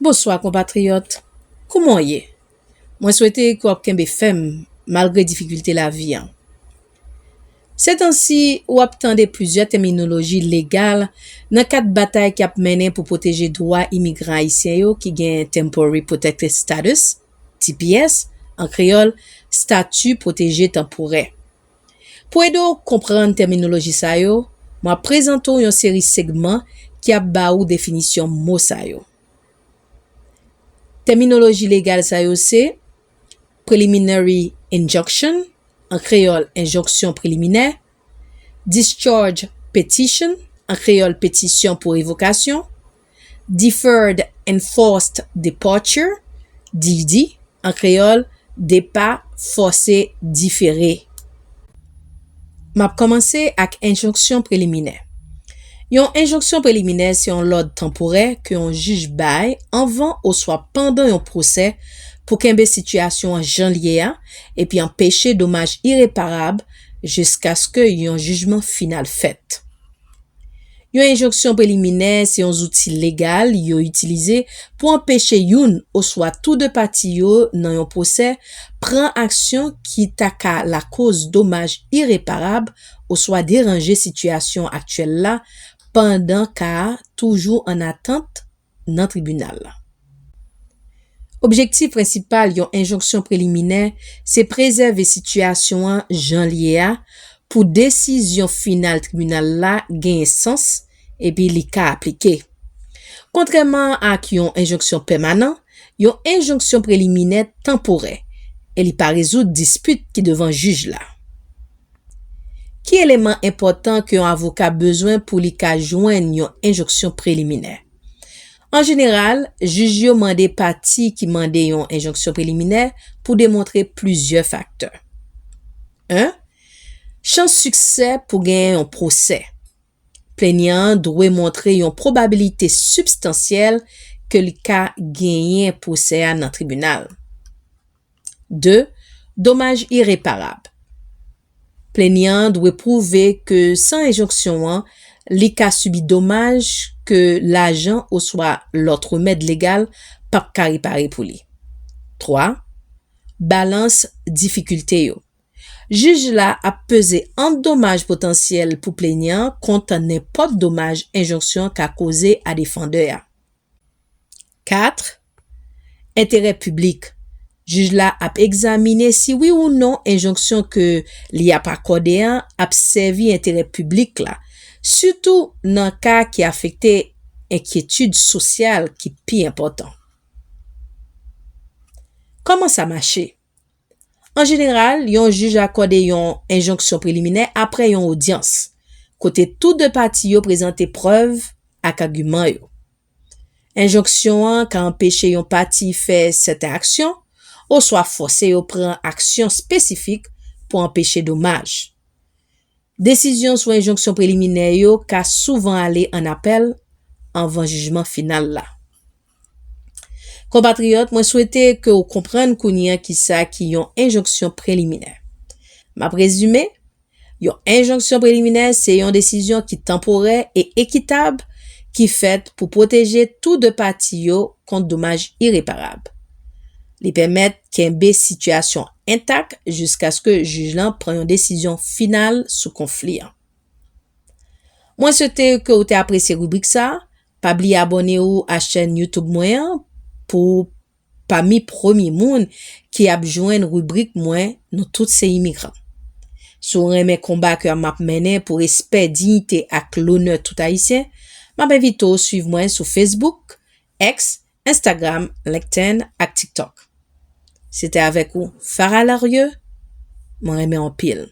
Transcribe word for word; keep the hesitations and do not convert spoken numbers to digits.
Bonswa, konpatriyòt. Kouman w ye? Mwen swete ke w ap kenbe fèm malgre difikilte lavi a. Setansi, w ap tande plizyè tèminoloji legal nan kad batay k ap mennen pou pwoteje dwa imigran ayisyen yo ki gen Temporary Protected Status, T P S, an kreyòl, Estati Pwoteje Tanporè. Pou ede w konprann tèminoloji sa yo, mwen ap prezante w yon seri segman ki ap ba ou definisyon mo sa yo. Tèminoloji legal sa yo se preliminary injunction, an kreyòl, enjonksyon preliminè, discharge petition, an kreyòl, petisyon pou revokasyon, deferred enforced departure, D E D, an kreyòl, depa fòse difere. M ap kòmanse ak enjonksyon preliminè. Yon enjonksyon preliminè se yon lòd tanporè ke yon jij bay anvan oswa pandan yon pwosè pou kenbe sitiyasyon an jan l ye a epi anpeche domaj ireparab jiskaske yon jijman final fèt. Yon enjonksyon preliminè se yon zouti legal yo itilize pou anpeche youn oswa tou de pati yo nan yon pwosè pran aksyon ki ta ka lakoz domaj ireparab oswa deranje sitiyasyon aktyèl la pandan ka a toujou an atant nan tribinal la. Objektif prensipal yon enjonksyon preliminè se prezève sitiyasyon an jan l ye a pou desizyon final tribinal la genyen sans epi li ka aplike. Kontrèman ak yon enjonksyon pèmanan, yon enjonksyon preliminè tanporè e li pa rezoud dispit ki devan jij la. Ki eleman enpòtan ke yon avoka bezwen pou li ka jwenn yon enjonksyon preliminè? An jeneral, jij yo mande pati ki mande yon enjonksyon preliminè pou demontre plizyè faktè. En, chans siksè pou genyen yon pwosè. Plenyan an dwe montre yon pwobabilite sibstansyèl ke li ka genyen pwosè a nan tribinal. De, domaj ireparab. Plenyan an dwe pwouve ke san enjonksyon an, li ka sibi domaj ke lajan oswa lòt remèd legal p ap ka repare pou li. Twa, balans difikilte yo. Jij la ap peze ant domaj potansyèl pou plenyan an kont nenpòt domaj enjonksyon an ka koze a defandè a. Kat, enterè piblik. Jij la ap egzamine si wi ou non enjonksyon ke li ap akòde an ap sèvi enterè piblik la, sitou nan ka ki afekte enkyetid sosyal ki pi enpòtan. Kòman sa mache? An jeneral, yon jij akòde yon enjonksyon preliminè apre yon odyans, kote tou de pati yo prezante prèv ak agiman yo. Enjonksyon an ka anpeche yon pati fè sèten aksyon, oswa fòse yo pran aksyon espesifik pou anpeche domaj. Desizyon sou enjonksyon preliminè yo ka souvan ale an apèl anvan jijman final la. Konpatriyòt, mwen swete ke w konprann kounye a kisa ki yon enjonksyon preliminè. M ap rezime, yon enjonksyon preliminè se yon desizyon ki tanporè e ekitab ki fèt pou pwoteje tou de pati yo kont domaj ireparab. Li pèmèt kenbe sitiyasyon entak jiskaske jij lan pran yon desizyon final sou konfli an. Mwen swete ke w te apresye ribrik sa a. Pa bliye abòne w a chèn YouTube mwen an pou w pami premye moun ki ap jwenn ribrik mwen Nou tout se imigran. Si w renmen konba ke m ap mennen pou respè, diyite ak lonè tout Ayisyen, m ap envite w swiv mwen sou Facebook, X, Instagram, LinkedIn ak TikTok. Se te avèk ou, Farah Larieux. Mwen renmen w anpil.